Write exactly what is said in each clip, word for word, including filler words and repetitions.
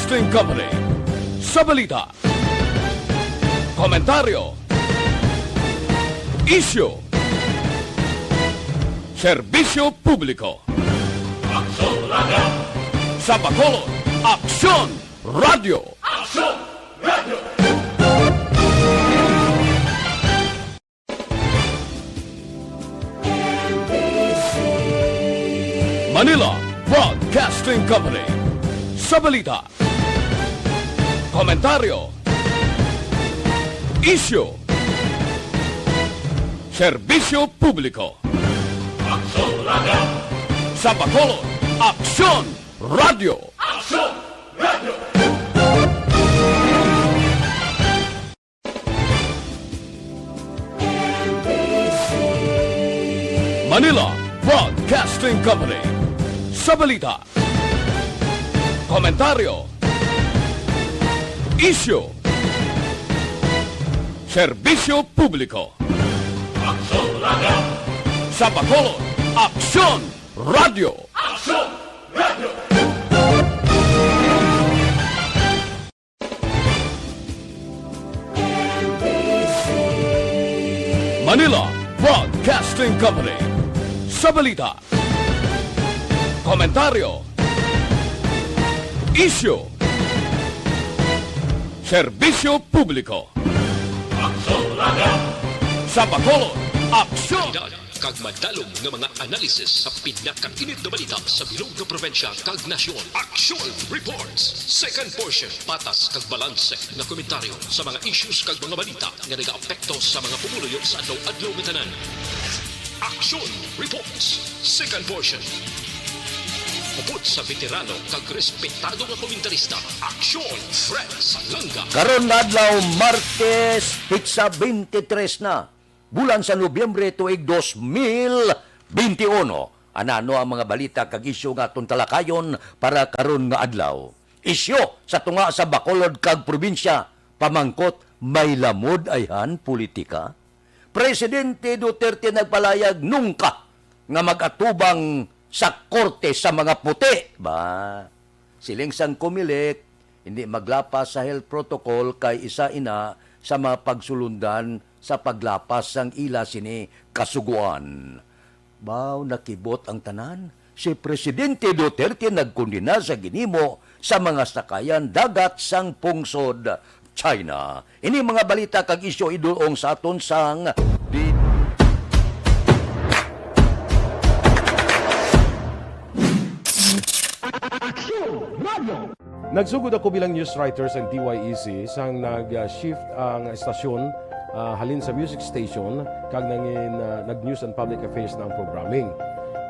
Broadcasting Company. Sa balita, komentaryo, isyu, serbisyo publiko. Aksyon Radio! Sa Bacolod, Aksyon Radio! Aksyon Radio! Manila Broadcasting Company. Sa balita, komentaryo, isyu, serbisyo publiko. Aksyon Radio! Sa Bacolod, Aksyon Radio! Aksyon Radio! Manila Broadcasting Company. Sa balita, komentaryo, isyu, serbisyo publiko. Aksyon Radio! Sa Bacolod, Aksyon Radio! Aksyon Radio! Manila Broadcasting Company. Sa balita, komentaryo, isyu, serbisyo publiko. Aksyon Radio! Sa Bacolod, Aksyon! Kag madalom nga mga analisis sa pinakainit nga balita sa bilog nga probinsya kag nasyon. Action Reports, second portion, patas kag balanse nga komentaryo sa mga issues kag mga balita nga nagaapekto sa mga pumuluyo sa adlaw-adlaw nga tanan. Action Reports, second portion. Hupot sa veterano kag respetado nga komentarista, Action Fred Salanga. Karon nga adlaw, Martes, petsa twenty-three na, bulan sa Nobyembre, tuig dos mil beintiuno. Anano ang mga balita kag isyu nga aton talakayon para karon nga adlaw? Isyu sa tunga sa Bacolod kag probinsya, pamangkot, may lamod ayhan politika? Presidente Duterte nagpalayag nungka nga mag-atubang sa korte sa mga puti. Ba, siling sang Comelec, hindi maglapas sa health protocol kay isa ina sa mga pagsulundan sa paglapas sang ila sini kasugoan. Baw, nakibot ang tanan. Si Presidente Duterte nagkondena sa ginhimo sa mga sakayan dagat sang pungsod China. Ini mga balita kag isyu idul-ong sa aton sang di- Aksyon Radio. Nagsugod ako bilang news writer sa D Y E C sang nag-shift ang estasyon, ah, halin sa music station kag nangin, ah, nag-news and public affairs na ang programming.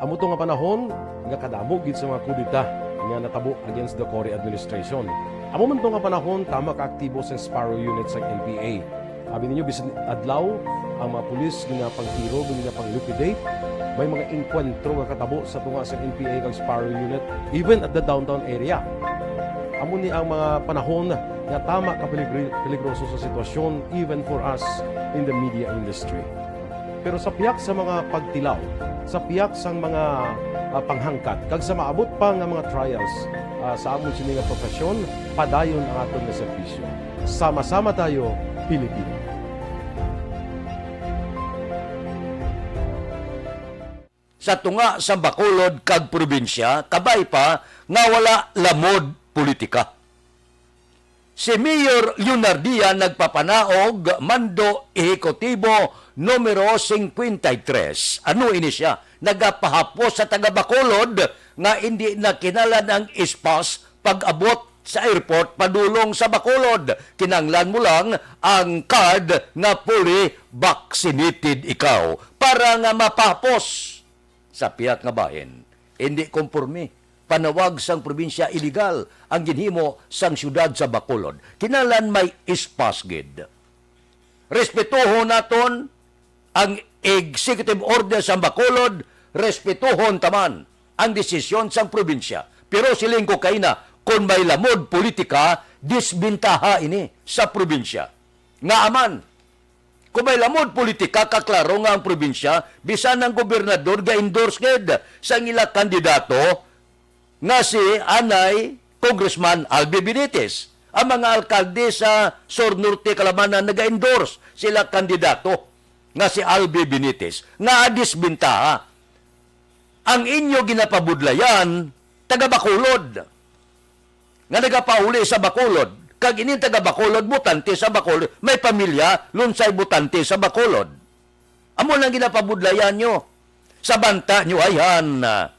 Amo to nga panahon nga kadamo gid sa mga kudeta nga natabo against the Cory administration. Amo man to nga panahon, tama ka aktibo sang Sparrow Unit sang N P A. Abi ninyo, bisan adlaw, ang mga pulis ginapangtiro, ginapang-liquidate. May mga engkwentro nga katabo sa tunga sa N P A kag Sparrow Unit, even at the downtown area. Amo ni ang mga panahon nga tama ka peligri-, peligroso sa sitwasyon, even for us in the media industry. Pero sa pihak sa mga pagtilaw, sa pihak sang mga, ah, panghangkat, kag sa maabot pa nga mga trials, ah, sa amon sini nga profesyon, padayon ang aton nga serbisyo. Sama-sama tayo, Pilipino. Sa tunga sa Bacolod kag probinsya, kabay pa nga wala lamod politika. Si Mayor Leonardia nagpapanaog, Mando Ehekutibo numero singkwenta y tres. Ano ini siya? Nagapahapos sa taga Bacolod nga indi na kinahanglan ang S-Pass pag-abot sa airport padulong sa Bacolod. Kinahanglan mo lang ang card nga fully vaccinated ikaw para nga mapahapos sa pihak nga bahin. Indi komporme. Panawag sang probinsya, iligal ang ginhimo sang siyudad sa Bacolod. Kinahanglan may S-Pass gid. Respetuhon naton ang executive order sa Bacolod, respetuhon ta man ang desisyon sang probinsya. Pero siling ko kaina, kon may lamod politika, disbentaha ini sa probinsya. Ngaa man, kon may lamod politika, kaklaro nga ang probinsya, bisan ang gobernador ga-endorse gid sang ila kandidato nga si Anay Congressman Albi Benitez. Ang mga alkalde sa Sur Norte Calamanan naga-endorse sila kandidato nga si Albi Benitez nga disbentaha. Ang inyo ginapabudlayan, taga Bacolod, nga nagapauli sa Bacolod, kag ining taga Bacolod, botante sa Bacolod, may pamilya, lunsay botante sa Bacolod. Amo lang ginapabudlayan nyo. Sa banta nyo, ayhan, ah,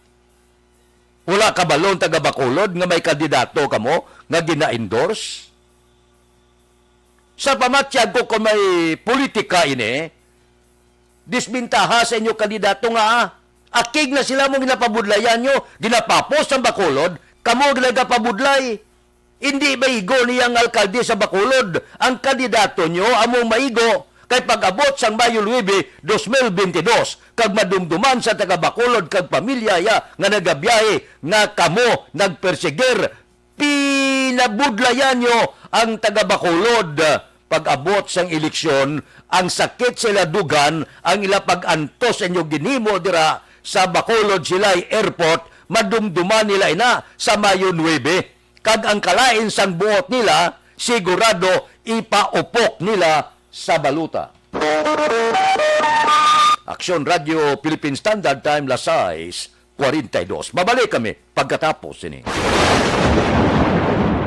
wala kabalo ang taga Bacolod nga may kandidato kamo nga gina-endorse? Sa pamatyag ko, kung may politika ini, disbentaha sa inyo kandidato nga, ah, akig na sila mo ginapabudlayan nyo, ginapapos ang Bacolod, kamo ginagapabudlay. Hindi ba igo niya ang alkalde sa Bacolod? Ang kandidato nyo among maigo kay pag-abot sang Mayo nuebe, dos mil bente dos, kag madumduman sa taga Bacolod kag pamilya ya nga nagabiyahe nga kamo nagperseguir, pinabudlayan nyo ang taga Bacolod. Pag-abot sang eleksyon, ang sakit sa ila dughan, ang ila pag-antos inyo ginhimo dira sa Bacolod Silay Airport, madumduman nila ina sa Mayo nuebe. Kag ang kalain sang buot nila, sigurado ipaupok nila sa balota. Aksyon Radio Philippine Standard Time, las sais cuarenta y dos. Babalik kami pagkatapos sini.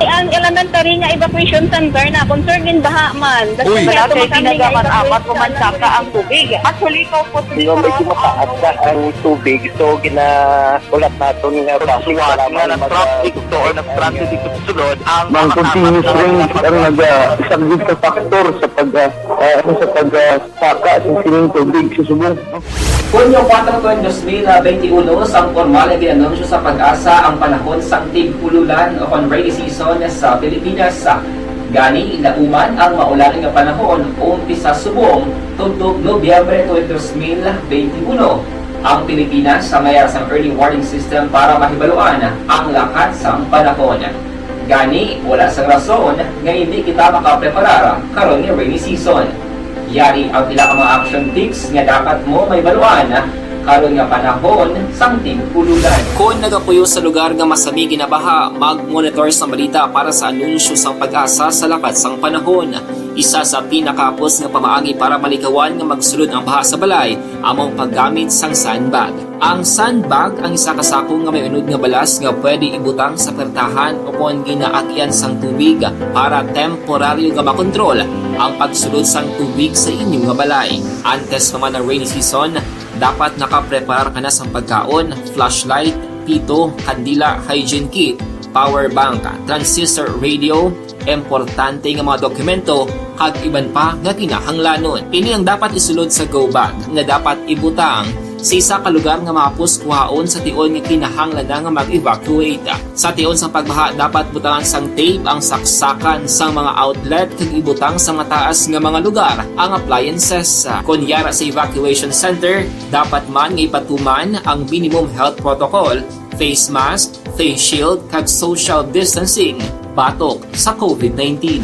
Ang elementary nga evacuation center na concerned in baha man. Uy. Wala kay tinaga man apat o man saka ang tubig. Actually, ikaw po sa Dito medyo mataas na ang tubig. So, gina- Ulat naton nga traffic, salamat nga nag-traffic to or nag-transit dito sa sulod ang Mang continuous rain ang nagasaglit sa factor sa pag ah, ah, ano, sa pag ah, saka sa sining tubig sa subong. Hunyo kuwatro, dos mil benti uno, sang pormal nga gin-anunsyo sa PAGASA ang panahon sang tig-ululan o kon rainy season sa Pilipinas. Gani, lauman ang maulan nga panahon umpisa subong tubtob Nobyembre twenty, dos mil benti uno. Ang Pilipinas sa mayara sang early warning system para mahibaluan ang lakat sang panahon. Gani, wala sang rason nga indi kita makapreparar karon nga rainy season. Yari ang pila ka mga action tips nga dapat mo mahibaluan karon nga panahon sang tig-ululan. Kon nagapuyo sa lugar nga masami ginabaha, mag-monitor sa balita para sa anunsyo sang PAGASA sa lakat sang panahon. Isa sa pinakahapos nga pamaagi para malikawan nga magsulod ang baha sa balay amo ang paggamit sang sandbag. Ang sandbag ang isa ka sako nga may unod nga balas nga pwede ibutang sa pertahan o kon ginaagyan sang tubig para temporaryo nga makontrol ang pagsulod sang tubig sa inyo nga balay. Antes pa man ang rainy season, dapat nakapreparar ka na sang pagkaon, flashlight, pito, kandila, hygiene kit, power bank, transistor radio, importante nga mga dokumento, kag iban pa nga kinahanglanon. Ini ang dapat isulod sa go bag nga dapat ibutang sa isa ka lugar nga mahapos kuhaon sa tion nga kinahanglan na nga mag-evacuate. Sa tion sang pagbaha, dapat butangan sang tape ang saksakan sang mga outlet kag ibutang sa mataas nga mga lugar ang appliances. Kon yara sa evacuation center, dapat man nga ipatuman ang minimum health protocol, face mask, face shield, kag social distancing batok sa COVID nineteen.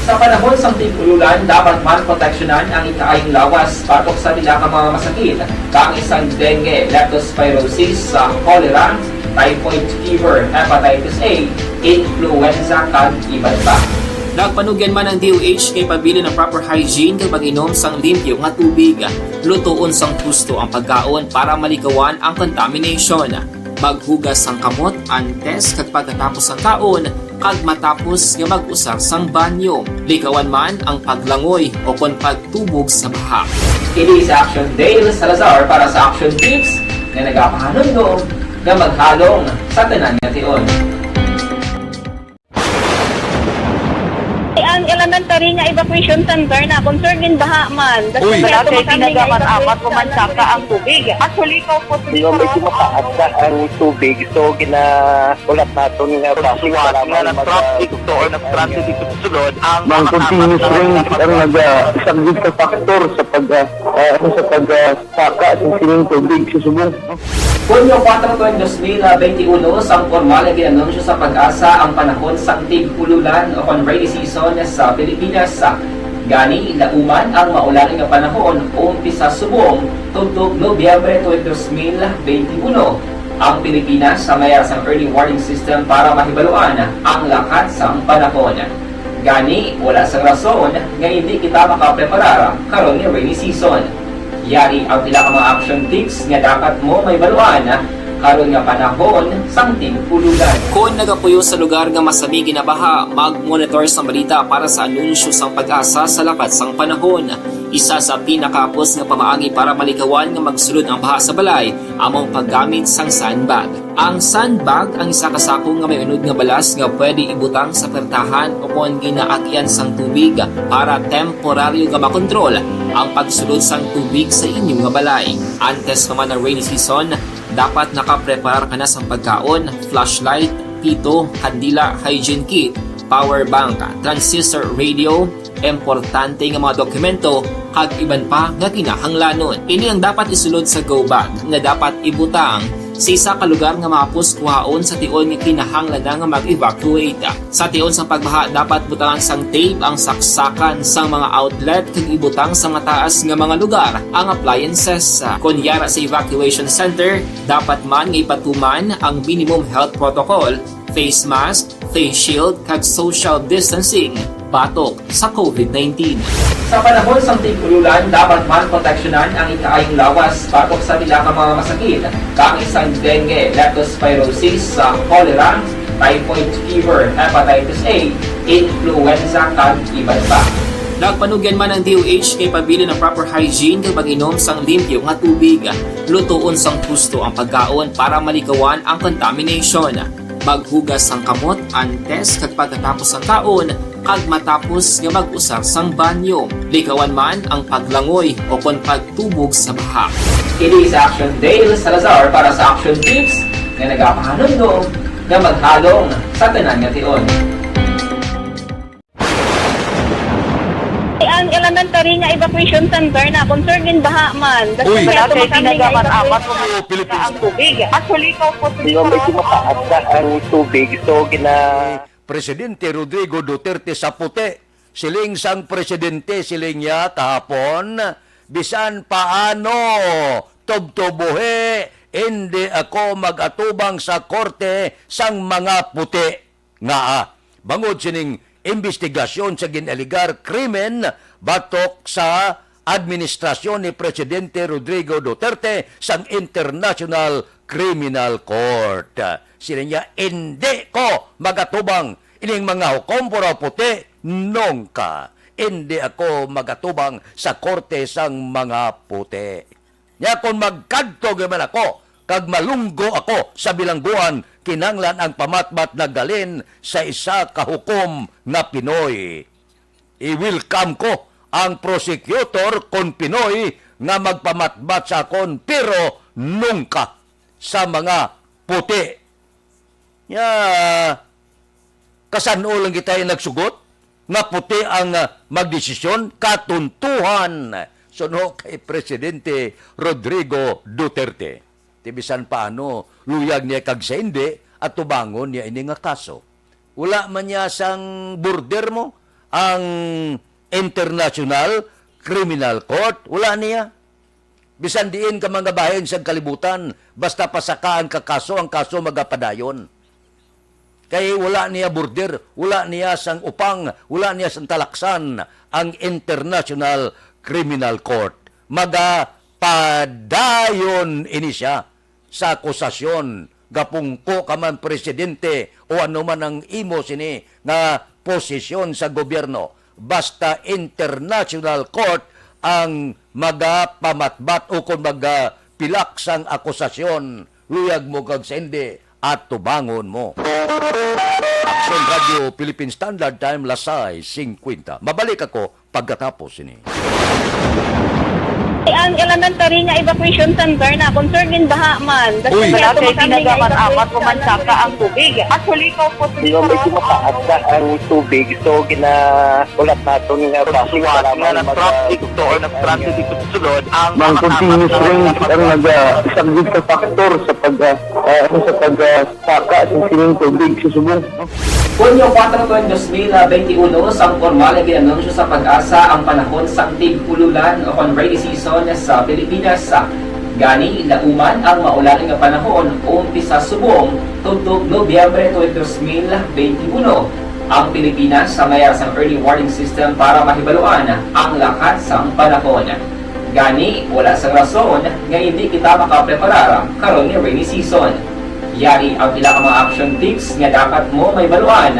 Sa panahon sang tig-ululan, dapat man proteksyonan ang ikaayong lawas batok sa pila ka mga masakit, kaangay sang dengue, leptospirosis, sa cholera, typhoid fever, hepatitis A, influenza, kag iban pa. Nagpanugyan man ang D O H nga ipabilin ang proper hygiene kag mag-inom sang limpyo nga tubig. Lutoon sang husto ang pagkaon para malikawan ang contamination. Maghugas sang kamot antes kag pagkatapos sang kaon kag matapos nga mag-usar sang banyo. Likawan man ang paglangoy o kon pagtubog sa baha. Kini si Action Dale Salazar para sa Action Tips nga nagapahanumdom nga maghalong sa tanan nga tion. Ang elementary nga evacuation center na concerned in baha man. Uy. Wala kay tinaga man apat o man saka ang tubig. Actually, ikaw po sa Dito medyo mataas na ang tubig. So, gina-ulat naton nga traffic, wala nga nag-traffic to or nag-transit dito sa sulod ang Mang continuous rain ang nagasaglit sa factor sa pag ah, ah, ano, sa pag ah, saka sa sining tubig sa subong. Hunyo kuwatro, dos mil benti uno, sang pormal nga gin-anunsyo sa PAGASA ang panahon sang tig-ululan o kon rainy season sa Pilipinas. Gani, lauman ang maulan nga panahon umpisa subong tubtob Nobyembre twenty, dos mil benti uno. Ang Pilipinas sa mayara sang early warning system para mahibaluan ang lakat sang panahon. Gani, wala sang rason nga hindi kita makapreparar karon nga rainy season. Yari ang pila ka mga action tips nga dapat mo mahibaluan karon nga panahon sang tig-ululan. Kon nagapuyo sa lugar nga masami ginabaha, mag-monitor sang balita para sa anunsyo sang PAGASA sa lakat sang panahon. Isa sa pinakahapos nga pamaagi para malikawan nga magsulod ang baha sa balay amo ang paggamit sang sandbag. Ang sandbag ang isa ka sako nga may unod nga balas nga pwede ibutang sa pertahan o kon ginaagyan sang tubig para temporaryo nga makontrol ang pagsulod sang tubig sa inyo nga balay. Antes pa man ang rainy season, dapat nakapreparar ka na sang pagkaon, flashlight, pito, kandila, hygiene kit, power bank, transistor radio, importante nga mga dokumento, kag iban pa nga kinahanglanon. Ini ang dapat isulod sa go bag nga dapat ibutang sa isa ka lugar nga mahapos kuhaon sa tion nga kinahanglan na nga mag-evacuate. Sa tion sang pagbaha, dapat butangan sang tape ang saksakan sang mga outlet kag ibutang sa mataas nga mga lugar ang appliances. Kon yara sa evacuation center, dapat man nga ipatuman ang minimum health protocol, face mask, face shield, kag social distancing batok sa COVID nineteen. Sa panahon sang tig-ululan, dapat man proteksyonan ang ikaayong lawas batok sa pila ka mga masakit, kaangay sang dengue, leptospirosis, sa cholera, typhoid fever, hepatitis A, influenza, kag iban pa. Nagpanugyan man ang D O H kay pabilin ang proper hygiene kag pag-inom sang limpyo nga tubig. Lutoon sang husto ang pagkaon para malikawan ang contamination. Maghugas sang kamot antes kag pagkatapos sang kaon, kag matapos nga mag-usar sang banyo. Likawan man ang paglangoy o kon pagtubog sa baha. Kini si Action Dale Salazar para sa Action Tips nga nagapahanumdom nga maghalong sa tanan nga tion. Ang elementary nga evacuation center na concerned in baha man. Uy. Wala kay tinaga man amat mo Philippines. Ang tubig. Actually, ikaw po, Di ba, medyo mataas na ang tubig. So, gina- Presidente Rodrigo Duterte sa puti. Siling sang presidente, siling niya kahapon, "Bisan paano, tubtubuhi, hindi ako mag-atubang sa korte sang mga puti." Nga, ah, bangod sining imbestigasyon sa gin-alegar krimen batok sa administrasyon ni Presidente Rodrigo Duterte sang International Criminal Court. Sila niya, "Indi ko magatubang ining mga hukom, puro puti, nungka. Indi ako magatubang sa korte sang mga puti." Nya kon magkadto gyud man ako, kag malunggo ako sa bilangguan, kinahanglan ang pamatbat naghalin sa isa ka hukom nga Pinoy. I-welcome ko ang prosecutor kon Pinoy nga magpamatbat sa akon, pero nungka sa mga puti. Nya, kasan-o lang kita nagsugot nga puti ang, ah, magdesisyon? Katuntuhan suno kay Presidente Rodrigo Duterte. Ti bisan paano, luyag niya kag sa indi, atubangon niya ini nga kaso. Wala man niya sang border mo ang International Criminal Court. Wala niya. Bisan diin ka mga bahin sa kalibutan, basta pasakaan ka kaso, ang kaso magapadayon. Kay wala niya border, wala niya sang upang, wala niya sang talaksan ang International Criminal Court. Magapadayon ini siya sa akusasyon, gapungko ka man presidente o ano man ang imo sini nga posisyon sa gobyerno. Basta international court ang magapamatbat o kon magapilak sang akusasyon, luyag mo kag sa hindi, atubangon mo. Action Radio Philippine Standard Time, alas sais singkwenta. Mabalik ako pagkatapos sini. Ang elementary nga evacuation center na concerned in baha man. Uy. Wala kay tinaga man amat mo man saka ang tubig. Actually, ikaw po, Di ba, medyo mataas na ang tubig, so ginaulat naton nga basi Suwat para nga man mag- na-traffic to or na-traffic dito sa sulod ang Mang mga continuous tapat na rain ang mga naga-, isa gid ka factor sa pag, ah, ah, ano, sa pag, ah, saka sa sining tubig sa subong. Hunyo kuwatro, dos mil benti uno, sang pormal nga gin-anunsyo sa PAGASA ang panahon sang tig-ululan o kon rainy season sa Pilipinas. Gani, lauman ang maulan nga panahon umpisa subong tubtob Nobyembre tuig dos mil benti uno. Ang Pilipinas sa mayar sang early warning system para mahibaluan ang lakat sang panahon. Gani, wala sang rason nga hindi kita makapreparar karon nga rainy season. Yari ang pila ka mga action tips nga dapat mo mahibaluan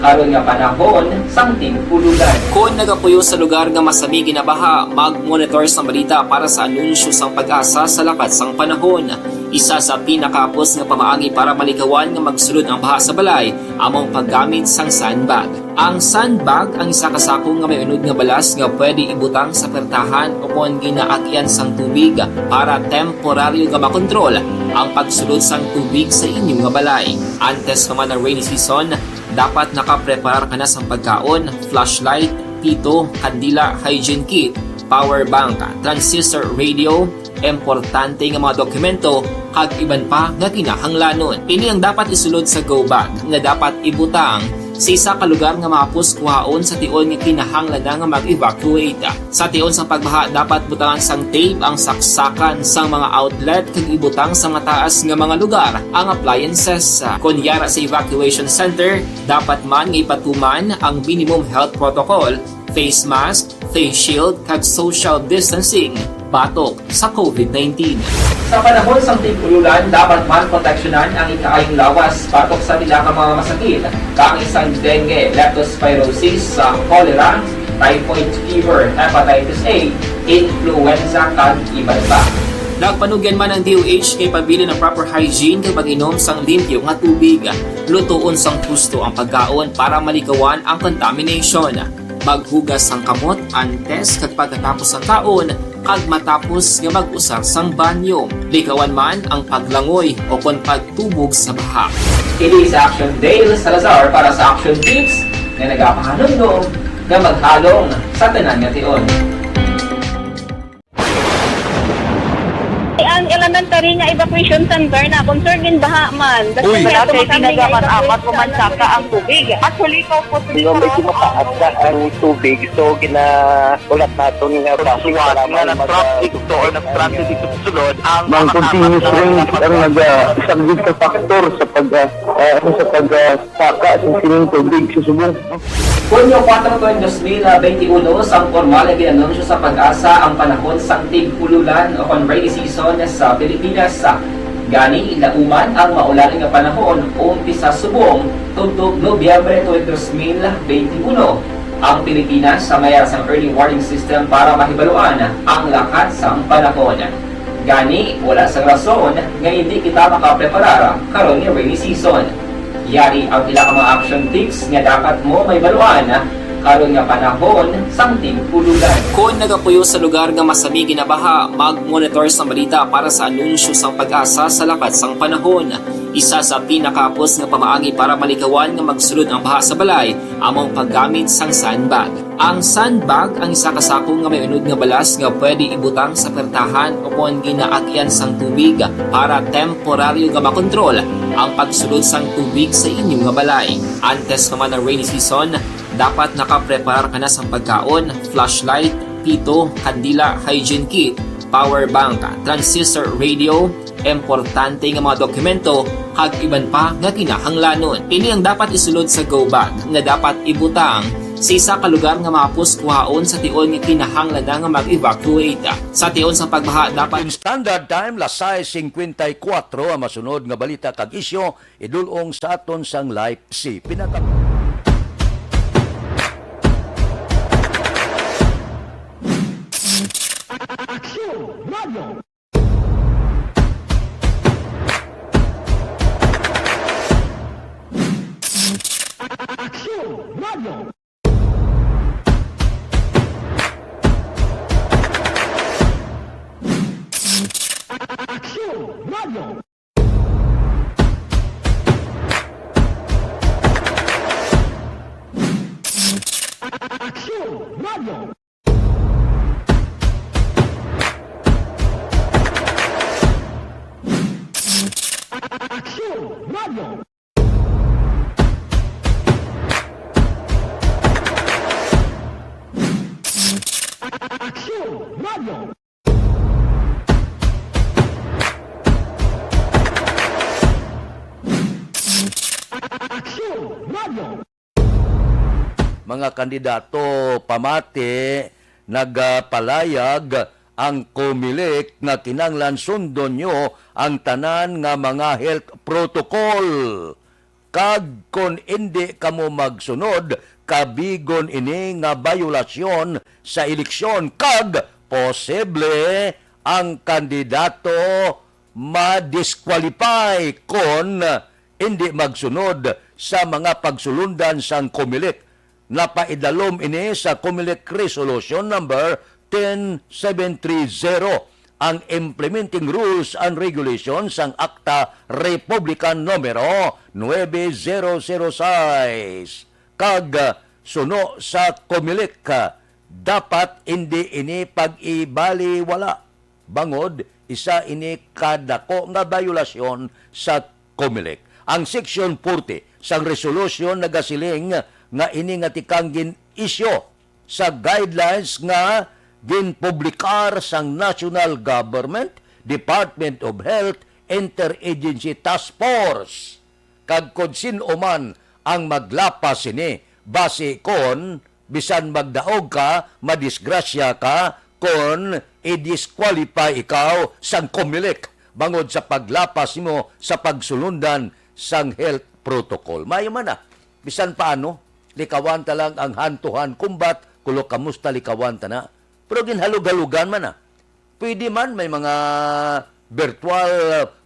karon nga panahon sang tig-ululan. Kon nagapuyo sa lugar nga masami ginabaha, mag-monitor sang balita para sa anunsyo sang PAGASA sa lakat sang panahon. Isa sa pinakahapos nga pamaagi para malikawan nga magsulod ang baha sa balay amo ang paggamit sang sandbag. Ang sandbag ang isa ka sako nga may unod nga balas nga pwede ibutang sa pertahan o kon ginaagyan sang tubig para temporaryo nga makontrol ang pagsulod sang tubig sa inyo nga balay. Antes pa man ang rainy season, dapat nakapreparar ka na sang pagkaon, flashlight, pito, kandila, hygiene kit, power bank, transistor radio, importante nga mga dokumento, kag iban pa nga kinahanglanon. Ini ang dapat isulod sa go bag nga dapat ibutang sa isa ka lugar nga mahapos kuhaon sa tion nga kinahanglan na nga mag-evacuate. Sa tion sang pagbaha, dapat butangan sang tape ang saksakan sang mga outlet kag ibutang sa mataas nga mga lugar ang appliances. Kon yara sa evacuation center, dapat man nga ipatuman ang minimum health protocol, face mask, face shield, kag social distancing batok sa covid nineteen. Sa panahon sang tig-ululan, dapat man proteksyonan ang ikaayong lawas batok sa pila ka mga masakit, kaangay sang dengue, leptospirosis, sa cholera, typhoid fever, hepatitis A, influenza, kag iban pa. Nagpanugyan man ang D O H nga ipabilin ang proper hygiene kag pag-inom sang limpyo nga tubig. Lutoon sang husto ang pagkaon para malikawan ang contamination. Maghugas sang kamot antes kag pagkatapos sang kaon kag matapos nga mag-usar sang banyo. Likawan man ang paglangoy o kon pagtubog sa baha. Ini si Action Dale Salazar para sa Action Tips nga nagapahanumdom nga maghalong sa tanan nga tion. Ang elementary nga evacuation center na concerned din baha man. Uy. Malapit na nga man, apat ko man saka ang tubig. Actually, ko po. Di ba, medyo mataas na ang tubig, so ginaulat naton nga traffic nga mag- nag-traffic to or nag-transit dito sa sulod, ang mga continuous rain ang nag-, ah, isang big factor sa pag, ah, ah, ano, sa pag, ah, saka sa sining tubig sa subong. Hunyo kuwatro tuig dos mil benti uno, sang pormal nga gin-anunsyo sa PAGASA ang panahon sang tig-ululan o kon rainy season sa Pilipinas. Gani, lauman ang maulan nga panahon umpisa subong tubtob Nobyembre tuig dos mil benti uno. Ang Pilipinas sa mayar sang early warning system para mahibaluan ang lakat sang panahon. Gani, wala sang rason nga hindi kita makapreparar karon nga rainy season. Yari ang pila ka mga action tips nga dapat mo mahibaluan karon nga panahon sang tig-ululan. Kon nagapuyo sa lugar nga masami ginabaha, mag-monitor sang balita para sa anunsyo sang PAGASA sa lakat sang panahon. Isa sa pinakahapos nga pamaagi para malikawan nga magsulod ang baha sa balay amo ang paggamit sang sandbag. Ang sandbag ang isa ka sako nga may unod nga balas nga pwede ibutang sa pertahan o kon ginaagyan sang tubig para temporaryo nga makontrol ang pagsulod sang tubig sa inyo nga balay. Antes pa man ang rainy season, dapat nakapreparar ka na sang pagkaon, flashlight, pito, kandila, hygiene kit, power bank, transistor radio, importante nga mga dokumento, kag iban pa nga kinahanglanon. Ini ang dapat isulod sa go bag nga dapat ibutang sa isa ka lugar nga mahapos kuhaon sa tion nga kinahanglan na nga mag-evacuate. Sa tion sa pagbaha, dapat in standard time, las sais singkwenta y kuwatro ang masunod nga balita kag isyu, idul-ong sa aton sang live si pinaka- Aksyon Radio. Aksyon Radio. Aksyon Radio. Aksyon Radio. Aksyon Radio. Aksyon Radio. Aksyon Radio! Mga kandidato, pamati, nagapalayag ang Comelec nga kinahanglan sundon nyo ang tanan nga mga health protocol. Kag kon indi kamo magsunod, kabigon ini nga bayolasyon sa eleksyon kag posible ang kandidato ma-disqualify kon indi magsunod sa mga pagsulundan sang Comelec. Napaidalom ini sa Comelec Resolution Number ten seven three zero, ang Implementing Rules and Regulations sang Akta Republika Numero nuebe zero zero sais, kag, ah, suno sa Comelec, ah, dapat indi ini pag-ibaliwala. Bangod, isa ini ka dako nga bayolasyon sa Comelec. Ang Section forty sang resolution nagasiling nga ini nga tikang gin-isyu sa guidelines nga ginpublikar sang National Government, Department of Health, Interagency Task Force. Kag kon sin-o man ang maglapas sini, basi kon bisan magdaog ka, madisgrasya ka kon i-disqualify ikaw sang Comelec bangod sa paglapas nimo sa pagsulundan sang health protocol. Maayo man na, bisan paano, likawan ta lang ang hand-to-hand combat, kulo kamusta likawan ta na. Pero ginhalog-halogan man na. Pwede man, may mga virtual,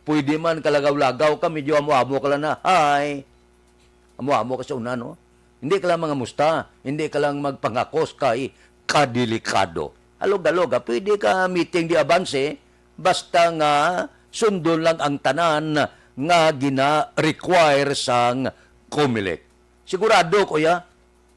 pwede man kalagaw-lagaw ka, medyo amo-amo ka lang na, "Hi." Amo-amo ka sa una, no? Hindi ka lang mangamusta, hindi ka lang magpangakos kay kadelikado. Alog-alog, ah, pwede ka meeting di avanse, basta nga sundon lang ang tanan nga gina-require sang Comelec. Sigurado, kuya,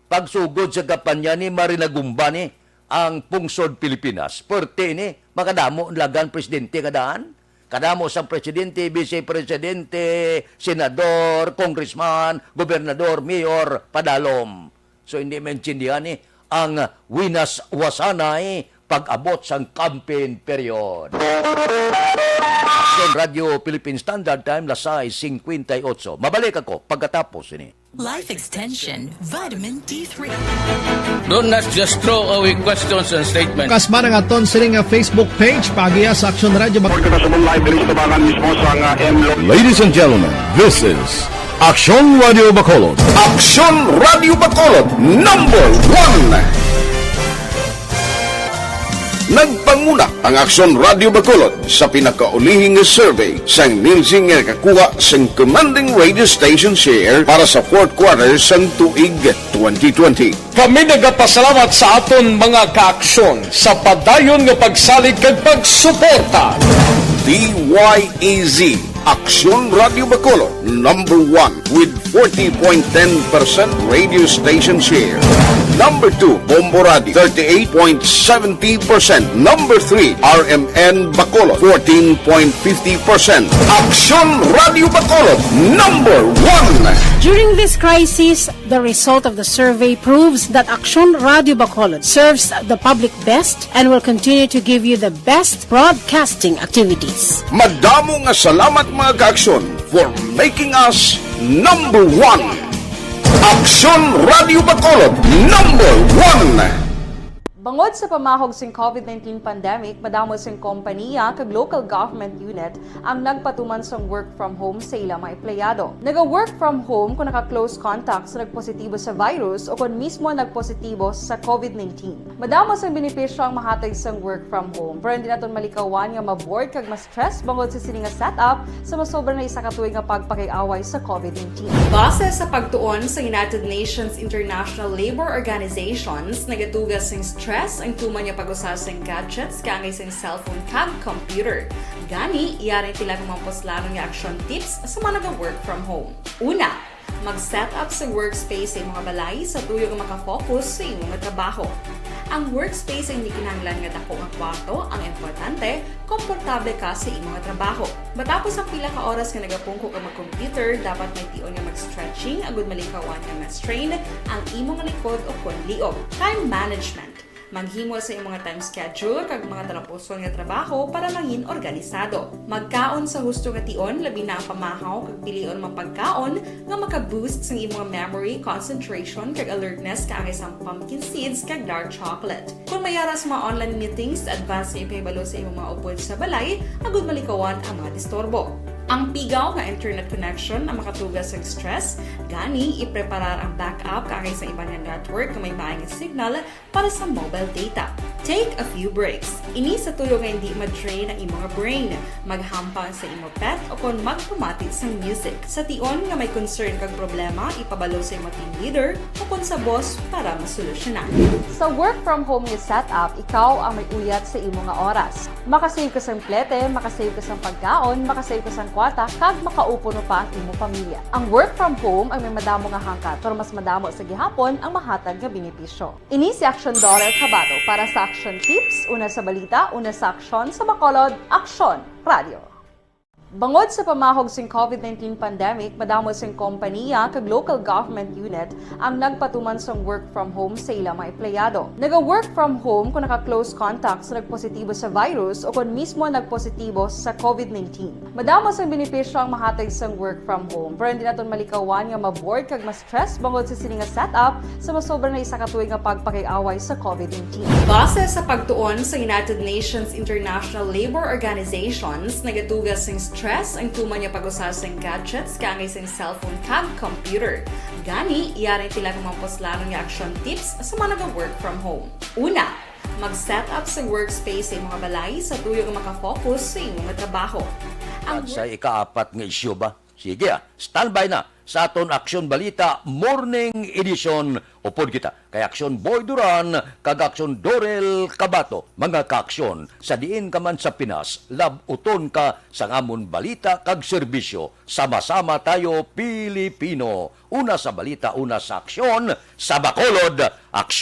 pagsugod sa kampanya ni Marina Gumba ni ang pungsod Pilipinas, perte ini, makadamo lagan presidente nga daan. Kadamo sang presidente, vice presidente, senador, congressman, gobernador, mayor, padalom. So, hindi maintindihan ni ang winas wasanay pag-abot sang campaign period. Aksyon Radio Philippine Standard Time, las sais cincuenta y ocho. Mabalik ako pagkatapos ini. Life Extension, Vitamin D three. Don't not just throw away questions and statements. Kasma ang aton sini nga Facebook page, paagiha sa Aksyon Radio Bac- Report ko na sa live diri sa tabangan mismo sa nga M Lo- Ladies and gentlemen, this is Aksyon Radio Bacolod. Aksyon Radio Bacolod, number one. Nagpanguna ang Aksyon Radio Bacolod sa pinakaulihi nga survey sang Nielsen nga nakakuha sang commanding radio station share para sa fourth quarter sang tuig twenty twenty. Kami nagapasalamat sa aton mga kaaksyon sa padayon nga pagsalig kag pagsuporta. D Y E Z, Aksyon Radio Bacolod, number one with forty point ten percent radio station share. Number two, Bombo Radio, thirty-eight point seventy percent. Number three, R M N Bacolod, fourteen point fifty percent. Aksyon Radio Bacolod, number one. During this crisis, the result of the survey proves that Aksyon Radio Bacolod serves the public best and will continue to give you the best broadcasting activities. Madamo nga salamat, mga kaaksyon, for making us number one. Aksyon Radio Bacolod, number one. Bangod sa pamahog sing COVID nineteen pandemic, madamo sing kompaniya kag local government unit ang nagpatuman sang work from home sa ila mga empleyado. Naga-work from home kon naka-close contact sa nagpositibo sa virus o kon mismo nagpositibo sa COVID nineteen. Madamo sang benepisyo ang mahatag sang work from home, pero hindi naton malikawan nga ma-bored kag ma-stress bangod sa sini nga setup sa masobra na isa ka tuig nga pagpakig-away sa COVID nineteen. Base sa pagtuon sa United Nations International Labour Organizations, nagatuga sing stress ang tuman nga pag-usa sing gadgets kaangay sing cellphone kag computer. Gani, yari ang pila ka mga puslanon nga action tips sa mga naga-work from home. Una, mag-set up sa workspace sa imong balay sa tuyo nga maka-focus sa imong trabaho. Ang workspace ay hindi kinahanglan nga dako nga kwarto ang importante, komportable ka sa imong trabaho. Matapos ang pila ka oras nga nagapungko ka mag-computer, dapat may tion nga mag-stretching agud malikawan nga ma-strain ang imong likod o kon liog. Time management. Maghimo sa imong time schedule kag mga talapuson nga trabaho para mangin organisado. Magkaon sa husto nga tion, labi na ang pamahaw kag pilion mga pagkaon nga maka-boost sang imong memory, concentration, kag alertness kaangay sang pumpkin seeds kag dark chocolate. Kung may ara sa mga online meetings, advance nga ipahibalo sa imong mga upod sa balay agud malikawan ang mga disturbo. Ang pigaw nga internet connection ang makatugas sa stress, gani ipreparar ang backup kaangay sa iban nga network nga may maayong signal para sa mobile data. Take a few breaks. Ini sa tuyo nga hindi ma-drain ang imong brain. Maghampang sa imo pet o kon magpamati sang music. Sa tion nga may concern kag problema, ipabalo sa imo team leader o kon sa boss para masolusyonan. Sa work from home nga setup, ikaw ang may uyat sa imo nga oras. Makasave ka sang plete, makasave ka sang pagkaon, makasave ka sang kwarta, kag makaupo no pa ang imo pamilya. Ang work from home ang may madamo nga hangkat, pero mas madamo sa gihapon ang mahatag nga benepisyo. Ini si Aksyon Dorel Cabato para sa Aksyon Tips, una sa balita, una sa aksyon, sa Bacolod, Aksyon Radio. Bangod sa pamahog sing COVID nineteen pandemic, madamo sing kompanya kag local government unit ang nagpatuman sang work from home sa ilang mga empleyado. Naga-work from home kung naka-close contact sa nagpositibo sa virus o kung mismo nagpositibo sa COVID nineteen. Madamo sang benepisyo ang mahatag sang work from home, pero hindi naton malikawan nga ma-bored kag ma-stress bangod sa sini nga setup sa masobra na isa ka tuig nga pagpakig-away sa COVID nineteen. Base sa pagtuon sa United Nations International Labour Organizations, nagatugas sing stress ang tuman nga pag-usa sing gadgets kaangay sing cellphone kag computer. Gani, yari ang pila ka mga puslanon nga action tips sa mga naga-work from home. Una, mag-set up sa workspace sa imong balay sa tuyo nga makafocus sa imong trabaho. Ang At sa ikaapat nga isyu ba? Sige, ah, standby na sa aton Aksyon Balita Morning Edition. Upod kita kay Aksyon Boy Duran kag Aksyon Dorel Cabato. Mga kaaksyon, sa diin ka man sa Pinas, lab-uton ka sang amon balita kag serbisyo. Sama-sama tayo, Pilipino. Una sa balita, una sa aksyon, sa Bacolod, Aksyon